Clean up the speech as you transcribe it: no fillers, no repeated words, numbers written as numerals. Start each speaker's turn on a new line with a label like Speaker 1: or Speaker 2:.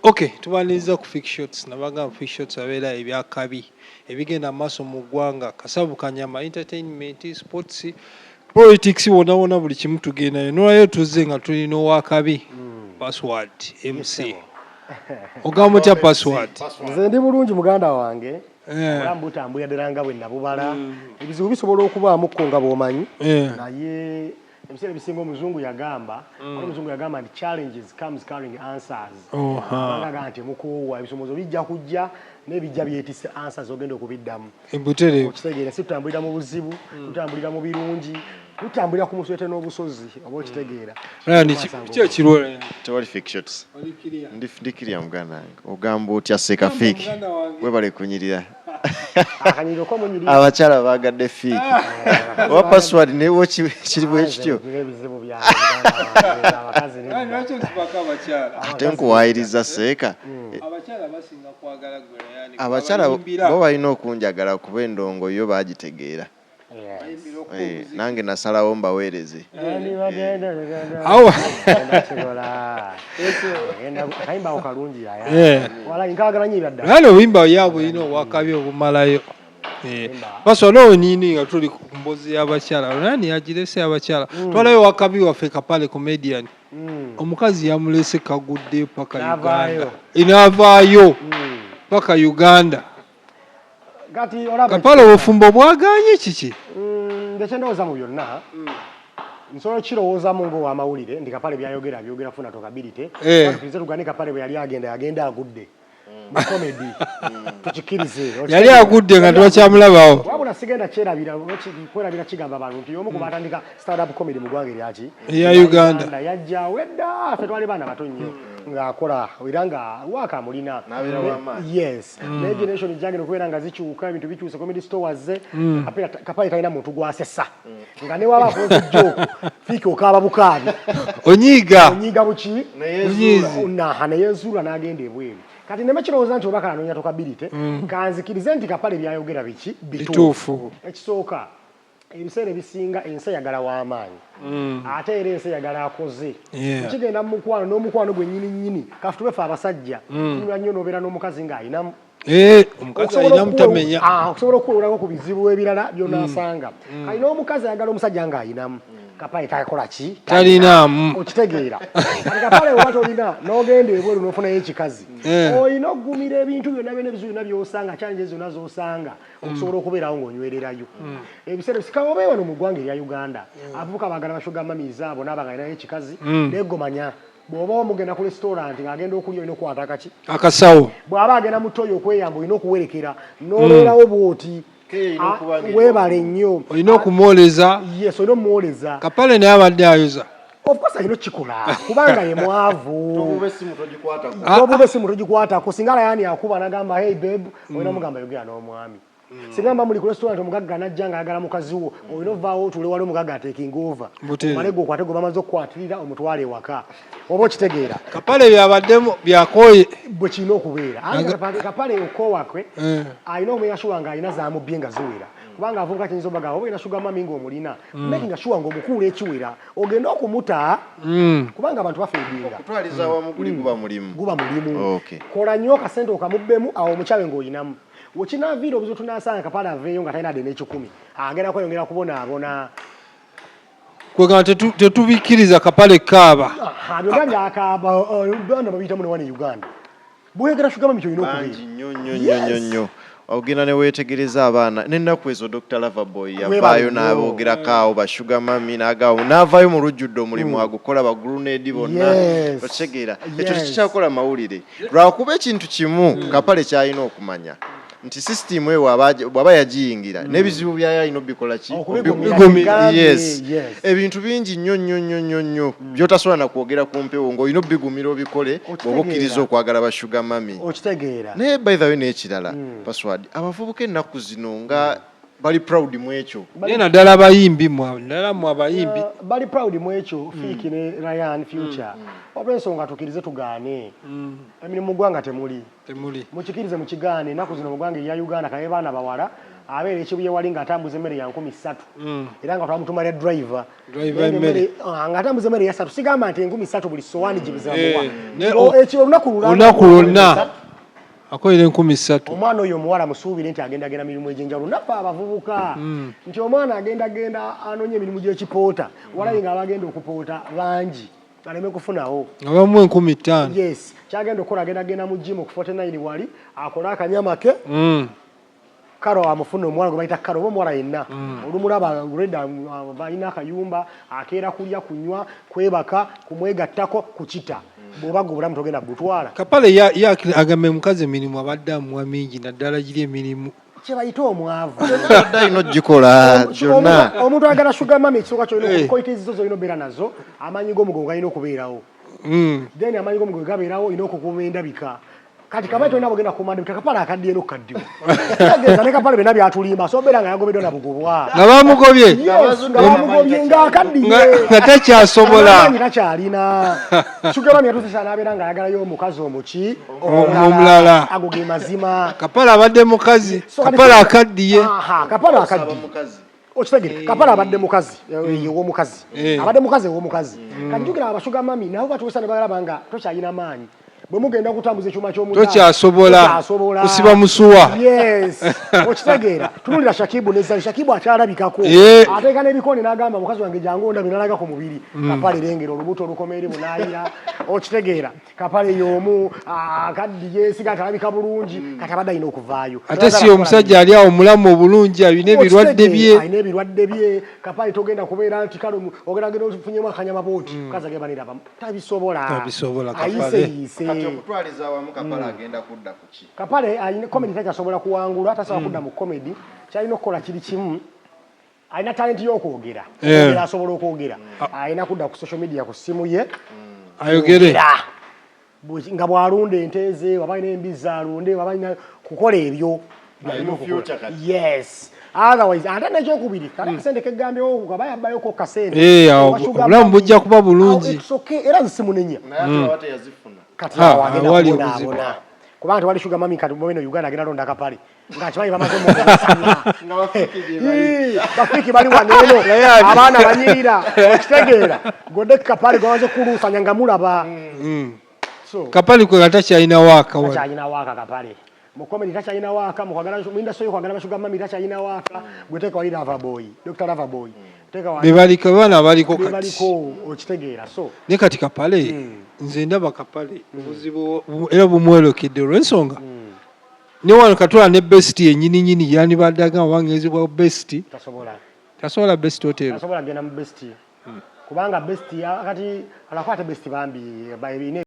Speaker 1: Okay, tubaniriza ku Fik Shots. Nabagamba Fik Shots abeera ebyakabi ebigenda mu maaso mu ggwanga, kasavu kanyama, entertainment, sports, politics, wonna wonna, buli kimu tugendayo. Nolwayo tuzze nga tulina owakabi, Password MC. Ogamba otya, Password?
Speaker 2: Nze ndi bulungi, muganda wange. Obulamu butambulira ddala nga bwe nabubala. Ebizibu bisobola okubaamuko nga bw'omanyi, naye ebiseera ebisinga omuzungu yagamba, wali omuzungu yagamba nti challenges comes carrying answers. Abanga nti mukoowa, ebisomozo bijja kujja n'ebijja byetisse answers ogenda okubiddamu.
Speaker 1: Ebutereevu.
Speaker 2: Okitegeera? Si tutambulira mu buzibu, tutambulira mu birungi, tutambulira ku muswete n'obusozi, oba okitegeera?
Speaker 1: Ryan, ki ekiriwo?
Speaker 3: Tewali Fik Shots. Ndi kirya, muganda wange. Ogamba otya, Seeka Fik?
Speaker 1: Muganda wange.
Speaker 3: Webale kunyirira.
Speaker 2: Akanyiriro ko munyirira.
Speaker 3: Abakyala bagadde Fik oba Password newo kiri bwe kityo.
Speaker 2: Ebizibu byange, muganda wange, abakazi nedda.
Speaker 1: Lwaki ozibako abakyala?
Speaker 3: Ate nkuwaayiriza, Seeka.
Speaker 1: Abakyala basinga kwagala gwe, Ryan.
Speaker 3: Abakyala bo balina okunjagala kuba endongo yo bagitegeera. Nange nasalawo mbaweereze.
Speaker 1: Awo.
Speaker 2: Akayimba ako kalungi yaya. Wala nkagala nnyo ebyadda.
Speaker 1: Ryan, obuyimba ya bulina obwakabi obumalayo. Paswa nini nga tuli ku mbozi y'abakyala, Ryan yagirese abakyala. Twalayo wakabi waffe Kapale Comedian. Omukazi yamulese kagudde paka
Speaker 2: N'avaayo.
Speaker 1: Uganda. Inaavaayo paka Uganda.
Speaker 2: Kati olaba
Speaker 1: Kapale obufumbo bwaganye kiki?
Speaker 2: Nze kyendowooza mu byonna, nsobola okukirowoozamu ng'owamawulire nti Kapale byayogera byogera funa talkability. Tukirize tugane Kapale bwe yali agenda, yagenda agudde mu comedy, tukikirize.
Speaker 1: Yali agudde nga tebakyamulabawo.
Speaker 2: Wabula sigenda kyerabira, kwerabira kigamba abantu nti omu ku batandika stand up comedy mu ggwanga eryaki?
Speaker 1: Eya Uganda.
Speaker 2: Yajjawo edda, ffe twali baana bato nnyo ng'akola era nga waaka amulina.
Speaker 3: N'abeera w'amaanyi.
Speaker 2: Yes, naye generation gyagenda okubeera nga zikyuka, ebintu bikyuse, comedy stores ze Kapale talina muntu gwasesa, nga ne waba akoze joke, Fiiki okaaba bukaabi.
Speaker 1: Onyiiga.
Speaker 2: Onyiiga buki.
Speaker 1: Onyiizi.
Speaker 2: Naha neyezuula n'agenda ebweru. Kati neme kirowooza nti oba kananoonya talkability, kanzikirize nti Kapale byayogera biki?
Speaker 1: Bituufu.
Speaker 2: Ekisooka, ebiseera ebisinga ensi eyagala w'amaanyi, ate era ensi eyagala akoze. Kigenda mu mukwano n'omukwano gwe nnyini nnyini. Kafu tube ffe abasajja tunywa nnyo, n'obeera n'omukazi ng'ayinamu
Speaker 1: Omukazi
Speaker 2: Okusobola
Speaker 1: alinamu tamenya.
Speaker 2: Okusobola okuwewulako ku bizibu ebirala by'onaasanga. Kali n'omukazi ayagala omusajja ng'ayinamu. Kapale takola ki?
Speaker 1: Talinaamu.
Speaker 2: Okitegeera? Kati Kapale oba tolina n'ogenda ebweru n'ofunayo ekikazi, olina okugumira ebintu byonna byonna, ebizibu byonna by'osanga, challenges zonna z'osanga, okusobola okubeerawo ng'onywererayo. Ebiseera bisika oba wano mu ggwanga erya Uganda, abavubuka baagala ba sugar mummies abo naaba nga alinayo ekikazi, naye gomanya bw'oba omugenda ku restaurant ng'agenda okulya, olina okukwata akaki?
Speaker 1: Akasawo.
Speaker 2: Bw'aba agenda mu toyi okweyamba, olina okuwerekera n'obeerawo bw'oti.
Speaker 3: Keyo erina okuba nga
Speaker 2: Weebale nnyo.
Speaker 1: Olina okumwoleza.
Speaker 2: Yes, olina omwoleza.
Speaker 1: Kapale naye abadde ayoza.
Speaker 2: Of course alina okukikola kubanga ye mwavu.
Speaker 3: Tobuba essimu togikwatako.
Speaker 2: Tobuba essimu togikwatako. Singa Layani akuba nagamba, "Hey babe," olina omugamba, "Yogera n'omwami." Singa mba muli ku restaurant, omugagga najja nga ayagala mukazi wo, olina ovaawo otuule wali omugagga ataking over. Omale gwe okwate gwe bamaze okukwatirira omutwale ewaka, oba okitegeera?
Speaker 1: Kapale byabaddemu byakoye.
Speaker 2: Bwe kirina okubeera. Anti Kapale okoowa kwe, alina okumenya sure nga alina zamubbye nga ziwera, kubanga avubuka kiyinza obagamba oba olina sugar mummy ng'omulina, making sure ng'omukuula ekiwera ogende okumuta, kubanga abantu bafeedinga.
Speaker 3: Okutwaliza awamu guli guba mulimu.
Speaker 2: Guba mulimu. Kola nnyo akasente okamubbemu awo omukyawe ng'olinamu. Wekinaaviira obuzibu, tunasanga Kapale aveeyo nga talina adde n'ekikumi, agenda kweyongera kubonaabona.
Speaker 1: Kwegamba tetubikkiriza Kapale kaaba.
Speaker 2: Aha, byonna byakaaba baana babiyitamu ne wano e Uganda. Bweyogera sugar mummy kyolina
Speaker 3: bangi
Speaker 2: okubeera.
Speaker 3: Nnyo nnyo nnyo nnyo nnyo. Ogenda ne weetegereza abaana n'ennaku ezo, Dr Loverboy
Speaker 2: Weebale
Speaker 3: yavaayo
Speaker 2: nnyo.
Speaker 3: n'aboogerako awo ba sugar mummy, n'agaawo n'avaayo mu lujjudde omulimu agukola, ba Grenade bonna. Okitegeera? Ekyo tekikyakola mawulire lwakuba ekintu kimu Kapale kyalina okumanya nti sisitimu eyo bw'aba yagiyingira n'ebizibu byayo alina obikola ki?
Speaker 2: Okubigumira.
Speaker 1: Okubigumira.
Speaker 2: Bigambye,
Speaker 3: Yes. Ebintu bingi nnyo nnyo nnyo nnyo nnyo by'otasobola na kwogera ku mpewo ng'olina obigumira obikole bw'oba okkiriza okwagala ba sugar mummy.
Speaker 2: Okitegeera?
Speaker 3: Naye by the way, n'ekirala, Password, abavubuka ennaku zino nga Bali proud mu ekyo.
Speaker 1: Naye naddala abayimbi, naddala mu abayimbi.
Speaker 2: Bali proud mu ekyo, Fik ne Ryan Future. Olw'ensonga tukirize tugaane, emirimu mu ggwanga temuli.
Speaker 1: Temuli.
Speaker 2: Mukikirize mukigaane, ennaku zino mu ggwanga erya Uganda, kaye baana bawala abeera ekibuye wali ng'atambuza emmere ya 3000, era nga twamutuma lya driver.
Speaker 1: Driver.
Speaker 2: Naye
Speaker 1: emmere.
Speaker 2: Ng'atambuza emmere ya ssatu. Sigamba nti 3000 buli sowaani gibizamuwa. Ekiro olunaku lulamba.
Speaker 1: Olunaku lwonna akolera 3000.
Speaker 2: Omwana oyo omuwala musuubire nti agenda genda mirimu egy'enjawulo. Naffe abavubuka, nti omwana agenda genda anoonya emirimu gy'ekipoota, walayi nga abagenda okupoota bangi, aleme kufunawo.
Speaker 1: Nga bamuwa 5000.
Speaker 2: Yes, kyagenda okukola, agenda genda mu gym ku 49 wali akole akanyama ke. Karo amufuna omuwala gwe bayita Karo oba omuwala yenna olumulaba reda balina akayumba, akeera kulya, kunywa, kwebaka, kumwegattako, kukita. Bw'oba gwe obulamu togenda butwala.
Speaker 1: Kapale agamba omukazi emirimu abadde amuwa mingi, naddala giri emirimu.
Speaker 2: Kye bayita omwavu.
Speaker 3: Abadde alina ogikola gyonna.
Speaker 2: Omuntu ayagala sugar mummy, ekisooka kyolina, qualities zo zolina obeera nazo, amaanyi g'omugongo galina okubeerawo. Then amaanyi g'omugongo gabeerawo, olina okukuuma endabika. Kati kabale tolina bwogenda kukuuma ndabika, kapale akaddiye n'okukaddiwa. Kitegeeza ne kapale byonna byatulimba, so obeera nga yagobeddwa na bugobwa.
Speaker 1: Nga bamugobye.
Speaker 2: Yes, nga bamugobye ng'akaddiye.
Speaker 1: Nga takyasobola.
Speaker 2: Amaanyi takyalina. Sugar mummy yatuuse n'abeera ng'ayagalayo omukazi omuki?
Speaker 1: Omulala.
Speaker 2: Ago ge mazima.
Speaker 1: Kapale abadde mukazi.
Speaker 2: So kati-
Speaker 1: Kapale akaddiye.
Speaker 2: Aha, kapale akaddiye.
Speaker 3: Mukazi.
Speaker 2: Okitegere, kapale abadde mukazi ew'omukazi. Abadde mukazi ew'omukazi. Kati jjukira aba sugar mummy nabo batuusa ne balaba nga tokyalina maanyi, bwe mugenda okutambuza ekyuma ky'omudaala,
Speaker 1: Tokyasobola
Speaker 2: tokyasobola.
Speaker 1: Kusiba musuwa.
Speaker 2: Yes, okitegeera. Tunulira Shakibu ne Zari. Shakibu akyalabikako, ateeka n'ebikone n'agamba mukazi wange jangu ondabe, n'alaga ku mubiri. Kapale lengera olubuto olukoma eri bunaayira. Okitegeera, kapale y'omu akaddiye, siga atalabika bulungi. Kati abadde alina okuvaayo.
Speaker 1: Ate si omusajja ali awo mulamu obulungi, alina ebirwadde bye.
Speaker 2: Alina ebirwadde bye. Kapale togenda kubeera nti kale ogenda genda ofunyemu akanyama booti, mukazi agenda baniraba, tabisobola.
Speaker 1: Tabisobola, Kapale.
Speaker 2: Ayise yise.
Speaker 3: Kati okutwaliza awamu, Kapale agenda kudda ku ki?
Speaker 2: Kapale alina comedy takyasobola kuwangula, tasobola kudda mu comedy. Kyalina okukola kiri kimu, alina talent y'okwogera. Okwogera asobola okwogera. Alina kudda ku social media ku ssimu ye.
Speaker 1: Ayogere.
Speaker 2: Era, nga bw'alunda ente ze, waba alina embizzi alunde, waba alina kukola ebyo by'alina
Speaker 3: mu
Speaker 2: okukola.
Speaker 3: Future kati.
Speaker 2: Yes, otherwise ate nekyokubiri, kale akasente kegambyewo kaba yabbayoko kasente.
Speaker 1: Awo
Speaker 2: Oba sugar
Speaker 1: obulamu
Speaker 2: mummy.
Speaker 1: bujja kuba bulungi.
Speaker 2: Awo it's okay, era nze simunenya.
Speaker 3: Naye ate baba teyazifuna.
Speaker 2: Kati
Speaker 1: Ha,
Speaker 2: awo agenda
Speaker 1: awali
Speaker 2: kubonaabona, kubanga tewali sugar mummy kati mu eno Uganda agenda londa kapale ng'akimanyi bamaze mukusanya.
Speaker 3: Nga bafiiki gye bali.
Speaker 2: Bafiiki bali wano eno, abaana banyirira. Okitegeera, godde kapale gwamaze kuluusanya nga mulaba. So
Speaker 1: Kapale kwe takyalina waaka wano.
Speaker 2: Takyalina waaka kapale mu comedy, takyalina waaka mu kwagala mu industry y'okwagala ba sugar mummy, takyalina waaka. Gwe teeka wali Lover Boy, Dr Lover Boy, teeka wali.
Speaker 1: Be baliko, baana baliko
Speaker 2: be
Speaker 1: kati.
Speaker 2: Baliko, okitegeera. So
Speaker 1: Naye kati kapale, nze ndaba kapale obuzibu era bumwerekedde olw'ensonga ne wano katwala ne Best yennyini nyini yandibadde agamba bangezi bwa Best.
Speaker 2: Tasobola.
Speaker 1: Tasobola Best Hotel.
Speaker 2: Tasobola genda mu Best, kubanga Best kati alakwate Best bambi ine.